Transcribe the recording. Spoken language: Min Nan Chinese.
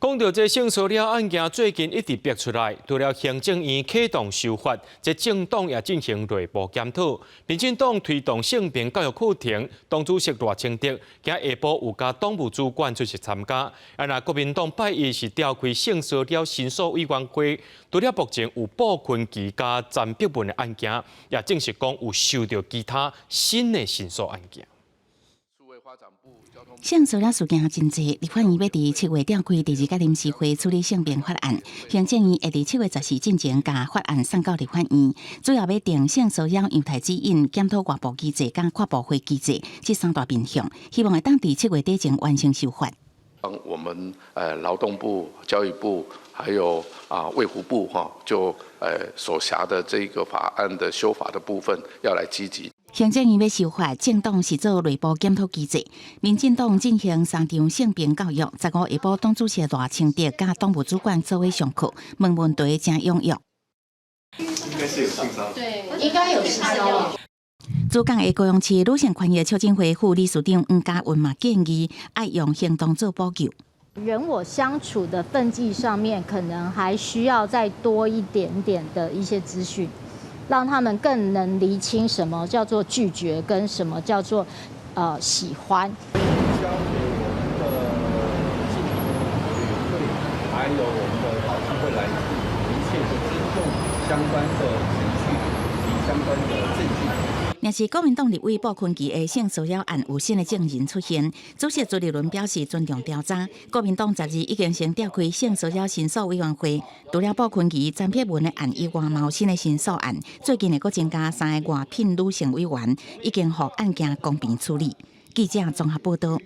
講到這性騷擾案件，最近一直逼出來，除了行政院啟動修法，這政黨也進行內部檢討。民進黨推動性平教育課程，黨主席賴清德今下晡有佮黨務主管出席參加。啊，若國民黨拜一是召開性騷擾申訴委員會，除了目前有布坤琪佮陳碧文的案件，也證實講有收到其他新的申訴案件。性騷擾事件真濟，立法院欲佇7月召開第二屆臨時會處理性平法案，行政院會佇7月14進前共法案送到立法院，主要欲定性騷擾樣態指引、檢討外部機制、佮跨部會機制這三大面向，希望會當佇7月底前完成修法。幫我們勞動部、教育部，還有衛福部哈，就所轄的這個法案的修法的部分，要來積極。行政院欲修法，政黨是做內部檢討機制。民進黨進行三場性平教育，15下晡黨主席賴清德佮黨務主管做伙上課，問問題誠踴躍。應該是有性騷擾，對，應該有性騷擾。主講的高雄市女性權益促進會副理事長黃嘉雲嘛建議，愛用行動做補救。人我相處的分際上面，可能還需要再多一點點的一些資訊，讓他們更能釐清什麼叫做拒絕，跟什麼叫做喜歡。交給我們的性平委員會，還有我們的勞基會來一切的尊重相關的程序及相關的證據。若是國民黨立委布坤琪的性騷擾案有新的證人出現，主席朱立倫表示尊重調查。國民黨12已經先召開性騷擾申訴委員會，除了布坤琪、陳碧文的案以外，嘛有新的申訴案。最近會閣增加三个外聘女性委員，已經予案件公平處理。記者綜合報道。